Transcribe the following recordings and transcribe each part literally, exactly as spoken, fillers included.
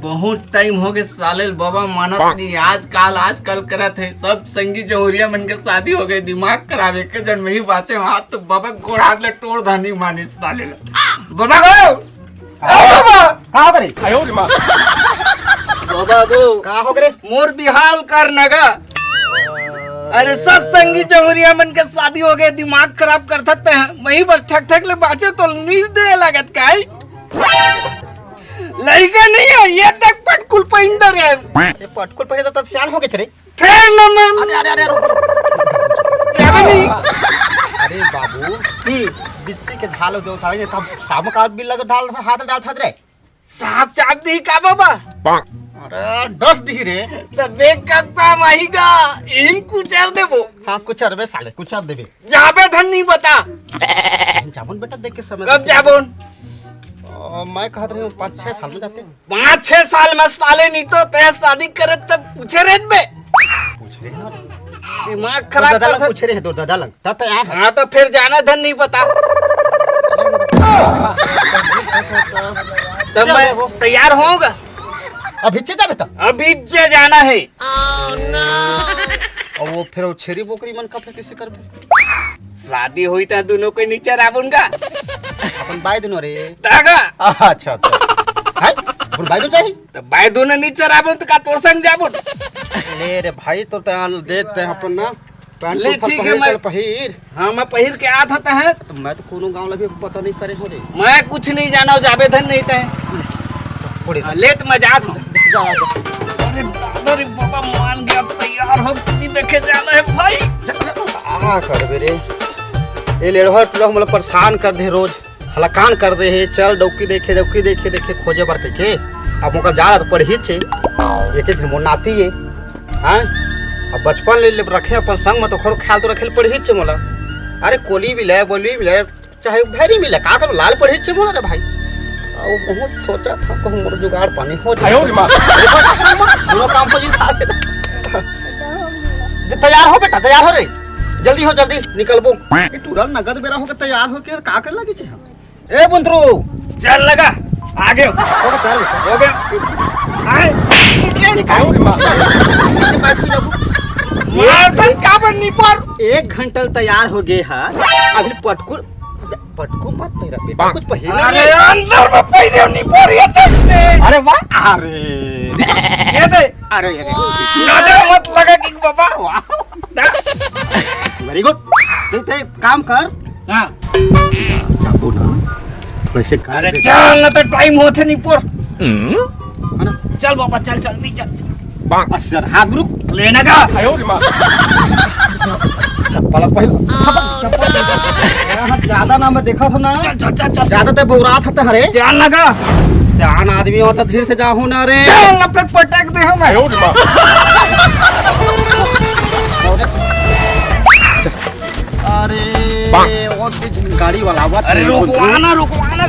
बहुत टाइम हो गए साले ल बबा मानत नहीं, आजकल आजकल करत हे। सब संगी जहुरिया मन के शादी हो गए, दिमाग खराब, एक जन में ही बाचे हाथ तो बबा गोड़ हाथ ले टोर धानी मानिस साले ल। बबा गो, ओ बबा, का हो रे? बबा गो, का हो रे? मोर बिहाव कर नगा। अरे सब संगी जहुरिया मन के शादी हो गए, दिमाग खराब करथस ते। मैं ही बस ठक ठक ले बाचे तो नींद दे लागत काय। लइका नहीं है, ये तक पटकुल पहिंदर है। ये पटकुल पहिंदर त सियान हो गए थे रे। फेर न मन। अरे, अरे, अरे, रुक, रुक। क्या बनी? अरे बाबू, हम्म। बिस्सी के झाल दो था, ये कब शाम का बिल लगा डाल, हाथ डाल था रे। सांप चाप दी का बबा? अरे, डस दी रे। तो देख कब काम आईगा, इन कुचर देबो। हाँ, कुचर बे साले, कुचर देबे। जाबे धन नहीं बता। जाबुन बेटा, देख के समय कब देख के। जाबुन? अ, मैं कहत रहे हूँ, पाँच छह साल में जाते। पाँच छह साल में साले नहीं तो तय शादी करे तब पूछे रहे बे। पूछ रहे हैं। दिमाग तो खराब दादा कर लंग दे। पूछे रहे हैं, तो दादा लंग। तब तो यहाँ है। हाँ, तो फिर जाना धन नहीं बता। तो मैं तैयार होऊंगा। अभी चे जाबे तो? अभी चे जाना है। और वो फिर वो छेरी बोकरी मन का फिर कैसे करबे? शादी हुई तो दोनों को नीचे राबुन का। अपन बाय दोनों रे। दागा। अच्छा, अच्छा। है? अपन बाय दो चाहिए? तो बाय दोनों नीचे राबुन तो का तोर संग जाबुन? ले रे भाई, तो तैं देखते हैं अपन ना। पैंट ले कुर्ता ठीक है, पहिर मैं कर पहिर। हाँ, मैं पहिर के आत होता है। तो मैं तो कोनो गाँव ला भी पता नहीं करे हो रे। मैं कुछ नहीं जाना, जाबे धन नहीं तय। थोड़ी हाँ, लेट में जात हूँ। जा, जा। अरे दादा रे बाबा, मान गया, अब तैयार हो, किसी देखे जाना है भाई। का करबे रे, ये लेड़वा टुला हमला परेशान कर दे रोज, हलाकान कर दे हे। चल डौकी देखे, डौकी देखे, देखे खोजे बर कहिके। अब मोका जा तो पड़ही छे, एके झन मोर नाती हे। हाँ, अब बचपन ले, ले रखे अपन संग में, तो ओखरो ख्याल तो रखे ल पड़ही छे मोला। अरे कोली मिले, बोली मिले, चाहे भैरी मिले, का करूँ, लाल पड़ही छे मोला रे भाई। अब बहुत सोचा था, कहूँ मोर जुगाड़ पानी हो जाए। आयो रे माँ। दोनों काम हो जी साथ। जे तैयार हो बेटा, तैयार हो रे, जल्दी हो, जल्दी निकलबो। ये टूरा नगद बेरा होके तैयार होके का करे लगी छे हम? ए बुंदरू, चल लगा, आगे हो। हो गया, चल। हो गया। आए, निकल, निकल। आयो रे माँ। मार धन का बन्नी पर। एक घंटा तैयार हो गए है, अभी पटकुल, पटकुल मत पहिरा बेटा, कुछ पहिर ले। अरे अंदर में पहिरे नहीं पर ये तक दे। अरे वाह, अरे। ये दे। अरे, अरे। नजर मत लगा कि बाबा। वाह। Very good। तू ते काम कर। हाँ। जाबो ना। थोड़ा से कर अरे दे। चल ना, तो टाइम होते नहीं पर। है ना? चल बाबा, चल, चल, नहीं चल। बस यार, हाथ रुक। लेना का? आयो रे माँ। चप्पल पहले। चप्पल पहले। यहाँ ज्यादा ना मैं देखा था ना। चल, चल, चल, चल। ज्यादा ते बौरा था हरे। चल ना का? सियान आदमी हो तो धीरे से जाहू ना रे। चल ना, फिर पटक दे हम। आयो रे माँ। अरे, वो तो गाड़ी वाला हुआ अरे, था, रुकवा ना, रुकवा ना।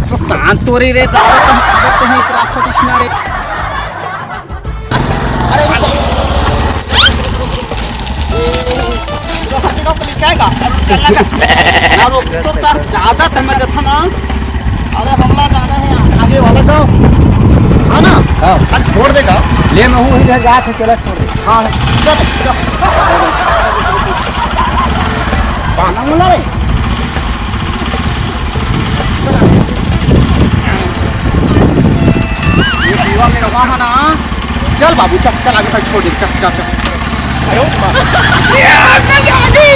तो शांत हो रही रे, ज्यादा तो हम करते हैं, इतना अच्छा कुछ ना रे। अरे, रुको। तो हर जगह पर क्या है का? ना, रुक, तो सर, ज्यादा समझ था ना। अरे, हमला जाना है, आगे वाला जाओ। हाँ ना? हाँ। अरे, छोड़ देगा। ले, मैं हूँ, इधर जा, तो चला, छोड़ दे। हाँ, चल, चल। पाना मुला रे। ये दीवा में रखा है ना। चल बाबू, चल, चल, आगे भाई, छोड़ दे, चल, चल, चल। आयो, बाबा। ये आगे जा रही।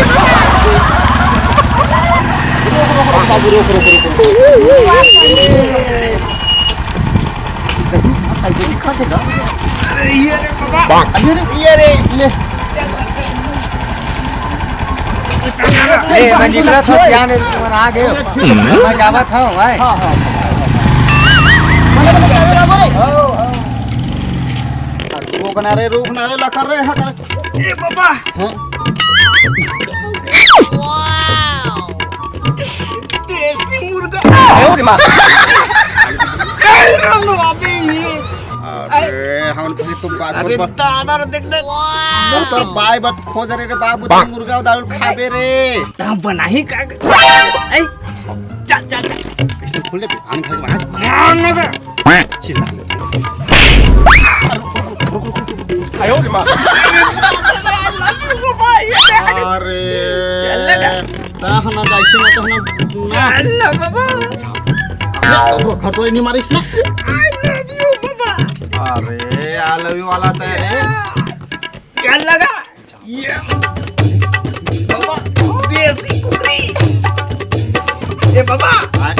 रोक, रोक, रोक, बाबू, रोक, रोक, रोक, रोक। अरे, ये रे बाबा। अरे, ये रे, ले। ए, मैं निकलत हूँ, सियान, तुमन आ गए हो। मैं जावत हूँ, भाई। हाँ, हाँ, हाँ, हाँ। बोले, बोले, बोले, बोले। आओ, आओ। रुक ना रे, रुक ना रे, लखर रे, हाँ, ए बाबा। हाँ। देसी मुर्गा। ए, ओ रे माँ। ए, रे बाबा, ये। अरे, हम तो तुम बात अरे, बात दादा रे, देख ना। तो बाय बात खोज रे, रे बाबू, तो मुर्गा दारू खाबे रे। त बनाही का? ए, चल, चल, चल। इसने खोल ले, हम घर में। आना था। चिल्ला ले। आयो रे माँ। I love you, बाबा। ये अरे। चल लगा। ता हना जाइसे ना तो हना। चल ना बाबा। अरे, तो खटोरी नहीं मारिस ना। I love you, बाबा। अरे, I love you वाला तो है। चल लगा। ये बाबा, देसी कुकरी। ए बाबा, हाँ?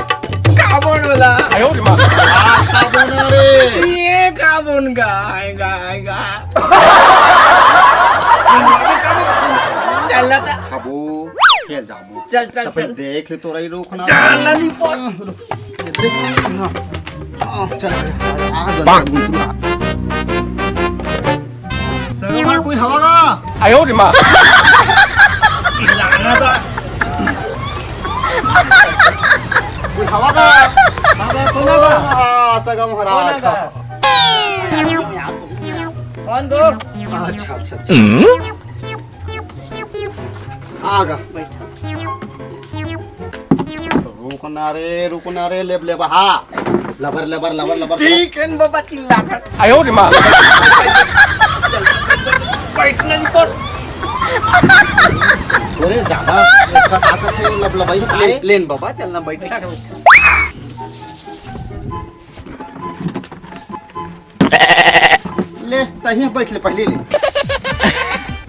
का बोन वाला? आयो रे माँ। आ, का बोन रे? ये का बोन का? आएगा, आएगा। चल ना ता। खाबो, फिर जाबो। चल, चल, तो फिर चल। देख ले, तोरा ही रोकना। चल ना, नहीं पो- हाँ, रुक। ये देख, हाँ। हाँ, चल, आ, आ, जल्दी, बिल्कुल आ। सगमा कोई हवा का? आयो रे माँ। कोई हवा का? बाबा, कोना बा? हाँ, सगम महाराज। कोना बा? कौन दो? अच्छा, अच्छा, अच्छा। हम्म? आ गा। रुकना रे, रुकना रे, लेब, लेब, हाँ। लबर, लबर, लबर, लबर। ठीक है, बाबा चिल्ला कर। आयो रे माँ। बैठना नहीं पर। अरे दादा, इसका ताकत है, लब, लबाई है। ले, लेन बाबा, चलना बैठ। ले, तहीं बैठ ले, पहले ले।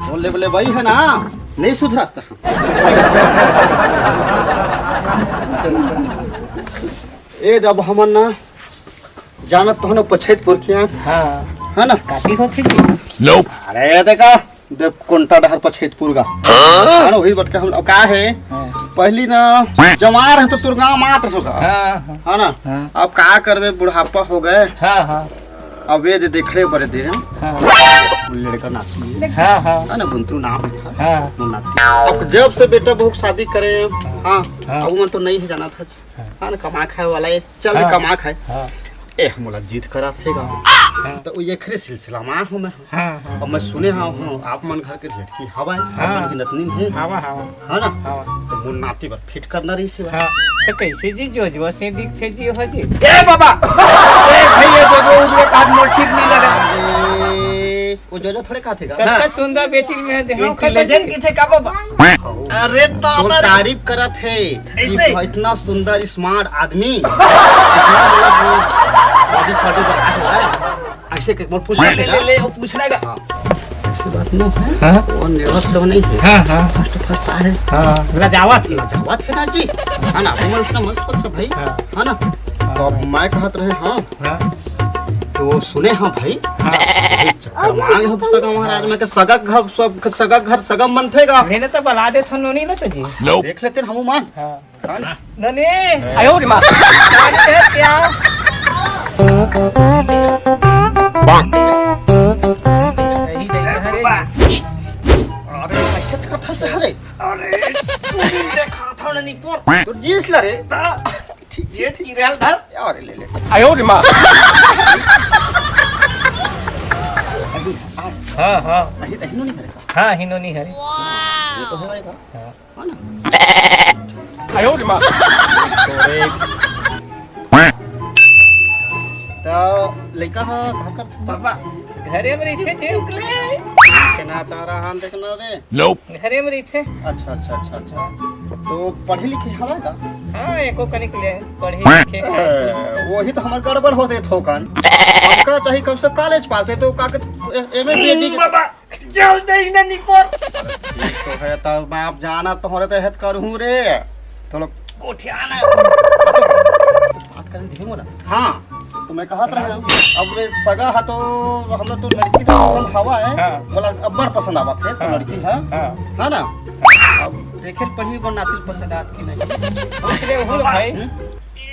वो ले, ले भाई है ना, नहीं सुधरस त। ए, जब हमन ना जानत तो हन पछैतपुर के, हाँ। है ना? काटी होती जी। अरे देखा, देव कोंटा डहर पछैतपुर गा। हाँ? है ना, वही बटका हम, अब का है? हाँ। पहली ना जवार है तो तोर गाँव मात्र होगा। हाँ, हाँ। है ना? हाँ। अब का करबे, बुढ़ापा हो गए। हाँ, हाँ। अब ये दे देख रहे बड़े दे। हाँ। वो लड़का नाती है। हाँ, हाँ। है ना, बुंतरू नाम है। हाँ। वो नाती। अब जब से बेटा बहू शादी करे, हाँ, हाँ। अब मन तो नहीं है जाना था। हाँ। हाँ ना, कमा खाए वाला है, चल हाँ। कमा खाए। हाँ। ए, हमला जिद करा थे गा। हाँ। तो वो ये खरे सिलसिला में हूँ मैं। हाँ, हाँ। अब मैं सुने हाँ हूँ, आप मन घर के लड़की हवा है, हाँ। आप मन की नतनी हूँ। हवा, हवा। है ना? हवा। तो मोर नाती बर फिट करना रही से। हाँ। तो कैसे जी जोजवा से दिखथे जी हो जी? ए बाबा! ए भैया, जोजवा उजवा का हाथ मोर ठीक नहीं लगा। अरे, वो जोजवा थोड़े का थे गा। कतका सुंदर बेटी में है, देखो, intelligent कतका की थे का बाबा? अरे तो दादा रे। तारीफ करत है। ऐसे? इतना सुंदर smart आदमी। इतना मतलब वो body शादी बना के लाए। ऐसे के, मोर पूछ ले, ले, ले, ले, वो पूछ लेगा। हाँ। ऐसी बात नहीं है। हाँ। वो नेवत तो नहीं है। हाँ, हाँ। First, first आए। हाँ, लजावत। लजावत है ना जी। है ना, वो उसका मत सोच भाई। हाँ। है ना? हाँ। तो अब मैं कहत रहे, हाँ। हाँ। तो सुने, हाँ भाई। हाँ। भाई चक्कर मार हो सगा महाराज में के सगा घर, सब सगा घर सगा मन थे गा। मैंने तो बला दे थो नोनी ना तो जी। देख लेते हैं हम मान। हाँ। ननी। आयो रे माँ। ननी है क्या? यही नहीं है रे। अरे, कैसे करता है रे? अरे, तू भी देखा था ननी पर। तो जीस ला रे। ता, ठीक, ये ठीक, ठीक। तिरल धर। अरे, ले, ले। आयो रे माँ। हाँ, हाँ। नहीं, नहीं, नहीं, नहीं। हाँ, हिनो नहीं है रे। ये तो है भाई का। हाँ। आयो रे माँ। तो लइका ह कहाँ कर? पापा, घरे में रहिथे जी। के ना तारा हान देखना रे। घरे में रहिथे। अच्छा, अच्छा, अच्छा, अच्छा। तो पढ़े लिखे हवा का? हाँ, एको कनिक ले पढ़े लिखे। ए, वही तो हमार गड़बड़ होते थोकन। हमका चाहिए कम से कॉलेज पास है तो का के एमए बीए की बाबा। चल जाई ना निपर। ठीक तो है, तब मैं आप जाना तोहरे तो हेत करूँ रे। थोड़ा गोठियाना। बात करने दे मोला। हाँ, तो मैं कहत रहे हूँ, अब वे सगा हा तो हम लोग तो लड़की तो पसंद हवा है, हाँ। बोला अब्बड़ पसंद आवत है तो हाँ। लड़की है, हाँ। है ना? हाँ। अब देखे पढ़ी वो नातिल पसंद आत की नहीं। पूछ ले हो भाई। हम्म?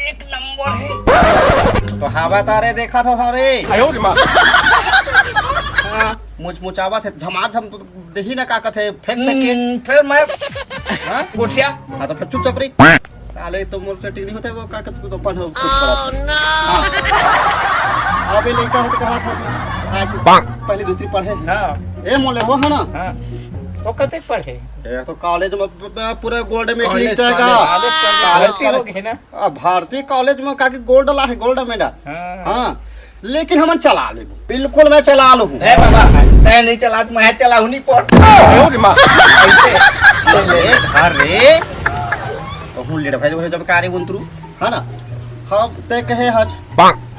एक नंबर है। तो हवा तारे देखा था सारे। आयो रे माँ। हाँ, मुचमुचावा थे, झमाझम तो देही ना का कथे, फेंक फेंक के। हम्म, फिर मैं हाँ? गोठिया। हाँ, तो फिर चुपचाप रही। साले तो मोर सेटिंग नहीं होता है, वो का कथे, तू तो पढ़ हो, कुछ पढ़ा। हाँ। अबे लड़का हो तो कहा था तू? आज पहली दूसरी पढ़े। हाँ। ए मोले वो है ना? हाँ। तो कते पढ़े? ये तो कॉलेज में प-, प-, पूरा गोल्ड मेडलिस्ट है का? कॉलेज कर ले। गलती हो गई ना। अब भारतीय कॉलेज में का कि गोल्ड ला है, गोल्ड मेडल। हाँ। हाँ, लेकिन हमन चला लेबो, बिल्कुल मैं चला लूँ। ए बाबा, तै नहीं चलात, मैं चलाहूँ नहीं पोर। अरे माँ। अरे, अरे, कहूँ लेड़ भाई जब कार्य उन्तरू, है ना? हम तय कहे हज,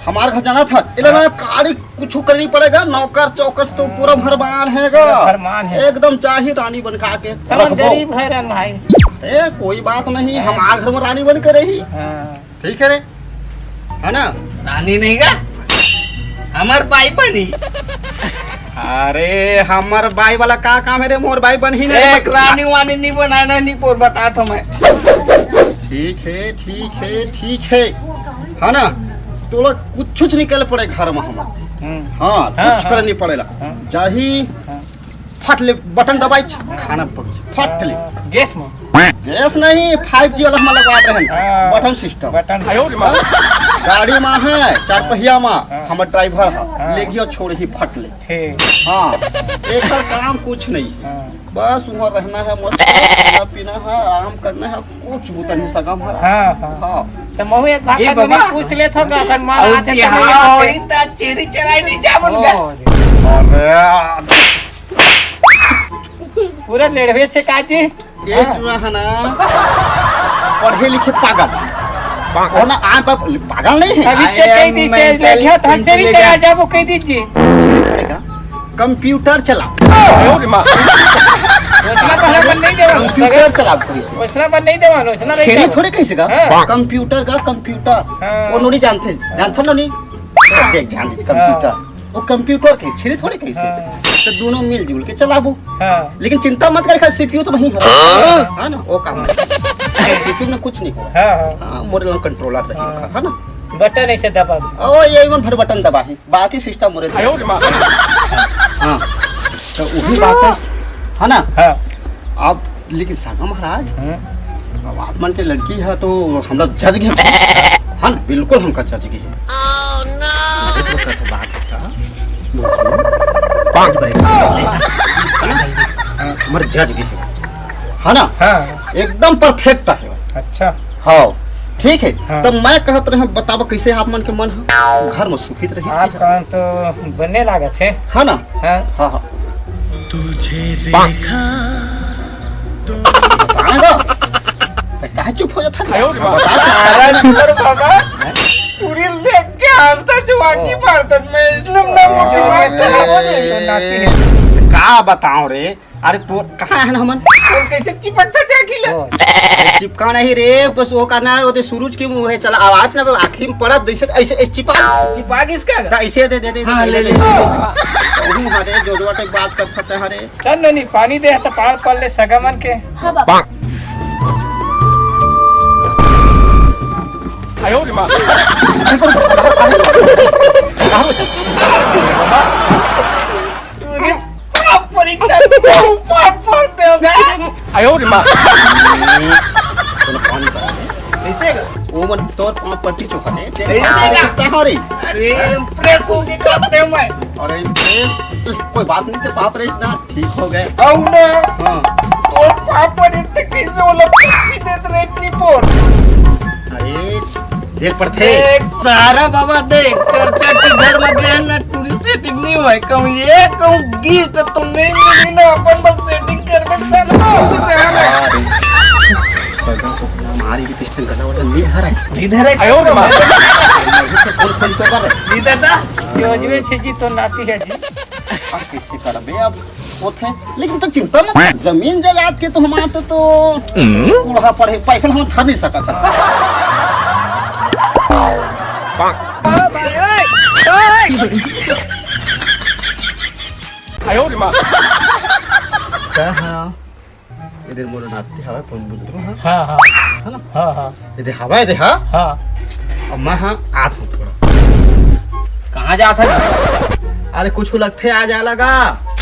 हमार घर जाना था, इला ना कारी कुछ करनी पड़ेगा, नौकर चौकर से तो पूरा भरमान है गा। पूरा भरमान है। एकदम चाही रानी बन के आके तमन रखबो। गरीब है रन भाई। ए, कोई बात नहीं, हमार घर में रानी बन के रही। हाँ। ठीक है रे, है ना? रानी नहीं का, हमर बाई बनी। अरे, हमर बाई वाला का काम है रे? मोर बाई बन ही नहीं। एक रानी वानी नहीं बनाना, नहीं पोर बता तो मैं। ठीक है, ठीक है, ठीक है, है ना? तो लोग कुछ कुछ निकल पड़े घर में हम। हम्म। हाँ, हाँ, कुछ हाँ। करना नहीं पड़ेला। हाँ। जाही, हाँ। फट ले बटन दबाई, खाना पक, फट ले। गैस में? गैस नहीं, फाइव जी वाला हम लगवा रहे हैं, हाँ। Button system. बटन। गाड़ी में है, चार पहिया में, हाँ। हमर ड्राइवर है, हाँ। ले गयो छोड़ ही फट ले। ठीक। हाँ, एक काम कुछ नहीं। हाँ। बस वहाँ रहना है, मस्त खाना पीना है, आराम करना है, कुछ बुता नहीं सका हमारा। हाँ, हाँ। हाँ। तो महू एक बात ये है, बाबा। पूछ लेत हो, अगर मन और आते तो यहाँ नहीं आते। और इतना चेरी चराई नहीं जा बन गया। ओ, अरे, पूरा लेड़वे से का जी? ये हाँ। जो है ना, पढ़े लिखे पागल। पागल। वो ना, आप, आप पागल नहीं है। अभी चेक कही थी से, ले गया था, से भी चला जा, वो कह दीजिए। कंप्यूटर चला। ओसना पर अपन नहीं देवा। कंप्यूटर चला कोई से। ओसना पर नहीं देवा, ओसना नहीं छेरी देवा। थोड़े कह सका। हाँ। कंप्यूटर का कंप्यूटर। हाँ। वो नोनी जानते, जानते नोनी? देख, जान ले, कंप्यूटर। हाँ। वो कंप्यूटर के छेरी थोड़े कह सका। हाँ। तो दोनों मिलजुल के चलाबो। हाँ। लेकिन चिंता मत कर, सीपीयू तो वहीं है। हाँ। है ना? वो काम है। सीपीयू में कुछ नहीं होगा। हाँ, हाँ। हाँ, मोरे लंग कंट्रोलर रही हाँ। है ना? बटन ऐसे दबा दो। ओ, ये मन भर बटन दबा है। बाकी सिस्टम मोरे आयो रे माँ। हाँ, तो वही बात है, है ना? हाँ। अब लेकिन सगा महाराज, हाँ। अब आप मन के लड़की है तो हम लोग जज गए, है ना? बिल्कुल हमका जज गए। एक बात का, पाँच बरे, है ना? हमारे जज गए, है ना? हाँ। एकदम परफेक्ट है। अच्छा। हाँ, ठीक है। हाँ। तब मैं कहत रहे, बताब कैसे आप मन के मन है? घर में सुखित रही। आप कहा तो बने लागत है। है ना? हाँ। हाँ, हाँ। तुझे देखा तो बताएगा? तो काहे चुप हो जाता है? आयो रे बाबा। बता सकता है। अरे बाबा, पूरी देख के हंसता जो आंखी ओ। मारता, मैं इसलिए ना मोटी बात खराब हो गई। अरे, का बताऊं रे? अरे तो कहाँ है ना हमन? और कैसे चिपकता जाके ला? ओ, चिपका नहीं रे, बस वो करना है, वो तो सूरज की मुँह है, चला आवाज ना, आँखी में पड़ा, जैसे ऐसे, ऐसे चिपका। चिपा किसका? तो ऐसे दे, दे, दे, हाँ, दे, ले, दे, ले। दे। तो हूँ, हरे, जोजवा टाइप बात करता था, हरे। चल नोनी, पानी दे, तो पार पड़ ले, सगा मन के। हाँ, बाबा। आयो रे माँ। तुझे पाप परीक्षा, तू पाप पढ़ते होगा। आयो रे माँ। तूने पानी भरा है? कैसे का? वो मन तोर पाँव पट्टी चोखा है। कैसे का? कहाँ रे? अरे, इम्प्रेस हो गई कहते मैं। अरे, इम्प्रेस? कोई बात नहीं, तो पाँव परे इतना ठीक हो गए। आओ ना। हाँ। तोर पाँव परे इतने कैसे वो लोग पट्टी देते रहे इतनी पोर? अरे, देख पड़थे। देख, सारा बाबा देख, चर्चा के घर में गए ना, टूरी सेटिंग नहीं हुआ है। कहूँ ये, कहूँ गीत, तो तुम नहीं मिली ना, अपन बस सेटिंग कर में चल रहा हूँ, तो ध्यान है। अरे, सगा को अपना मारी की पिस्टल गला वाला नहीं धरा है। नहीं धरा है। आयो रे माँ। कौन खोज तो कर रहे? नहीं दादा। जो अजमेर से जी तो नाती है जी। अब कैसे करबे अब? होथे, लेकिन तो चिंता मत कर, जमीन जायदाद के तो हमार तो, तो हम्म? बूढ़ा पड़े, पैसा हम धर नहीं सकत है। आयो रे माँ। का हाँ? इधर मोर नाती हवा, फोन बुंदरू हाँ। हाँ, हाँ। है ना? हाँ, हाँ। इधर हवा, इधर हाँ। हाँ। अब मैं हाँ, आत हूँ थोड़ा। कहाँ जात है? अरे कुछ लगथे आ जा लगा।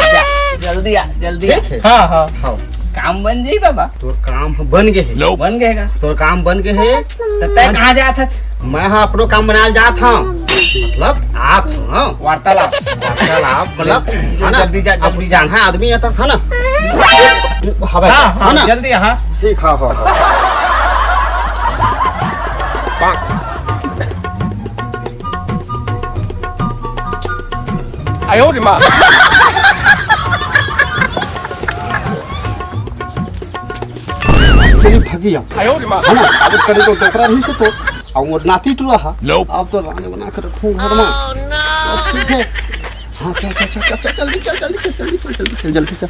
जा, जल्दी आ, जल्दी आ। ठीक है। हाँ, हाँ। हाँ। काम बन जाई बाबा। तोर काम ह-, बन गए है। बन गए का? तोर काम बन गए है। तो तै कहाँ जात हच? मैं हाँ अपनो काम बनाल जात हूँ। मतलब आप, हाँ। वार्तालाप। वार्तालाप, मतलब, है ना? जल्दी जा, अब जल्दी जा। जाना है आदमी है तो, है ना? हवे, हाँ, है हाँ, ना? जल्दी, हाँ। ठीक, हाँ, हाँ, हाँ। आयो रे माँ। चली भागी हम। आयो रे माँ। है ना? अब करे तो डकरा रही से तो, अब वो नाती टुरा हा। Nope। अब तो रानी बना के रखूं घर में। Oh, no। अब ठीक है। हाँ, चल, चल, जल्दी चल, जल्दी चल, जल्दी चल, जल्दी चल, जल्दी चल।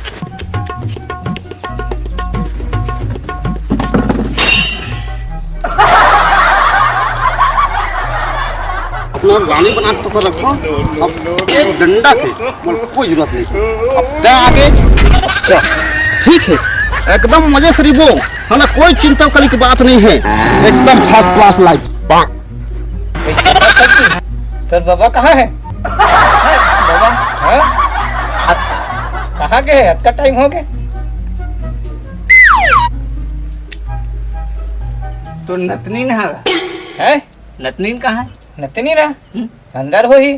अपना रानी बना के तो रखो। अब एक डंडा के मोर कोई जरूरत नहीं। अब तै आगे चल। ठीक है, एकदम मजे से रिबो, है ना? कोई चिंता वाली की बात नहीं है, एकदम first class life। कैसे बात करती है? तोर बाबा कहाँ है? बाबा? हाँ? कहाँ गए? अतका टाइम हो गए। तो नतनीन है? हैं? नतनीन कहाँ है? नतनीन है? हम्म। अंदर होही,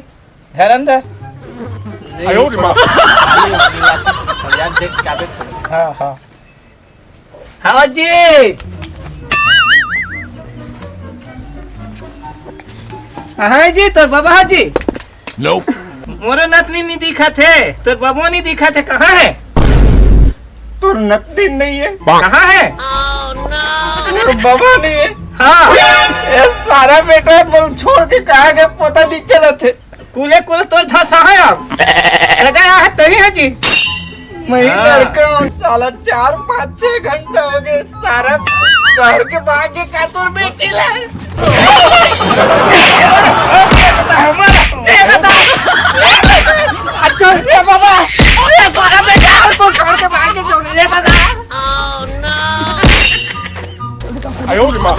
घर अंदर। नहीं, आयो रे माँ। यार, देख, क्या देख? हाँ, हाँ। हाँ जी। हाँ जी, तोर बाबा जी। Nope। मोरो नतनी नहीं दिखत है, तोर बाबो नहीं दिखत है, कहाँ है? तोर नतनी नहीं है। कहाँ है? तोर बाबा नहीं है। हाँ। ये सारा बेटा मोर छोड़ के कहाँ गए, पता नहीं चलत है। कुले कुल तोर धसा है अब। सगा है तभी है जी। मैं हाँ। लड़का हूँ, साला चार पाँच छह घंटा हो गए, सारा घर के बाहर के का तोर बेटी ला है। अच्छा, ये बाबा, अरे सारा बेटा, तोर घर के बाहर के छोड़, ये दादा। आयो रे माँ।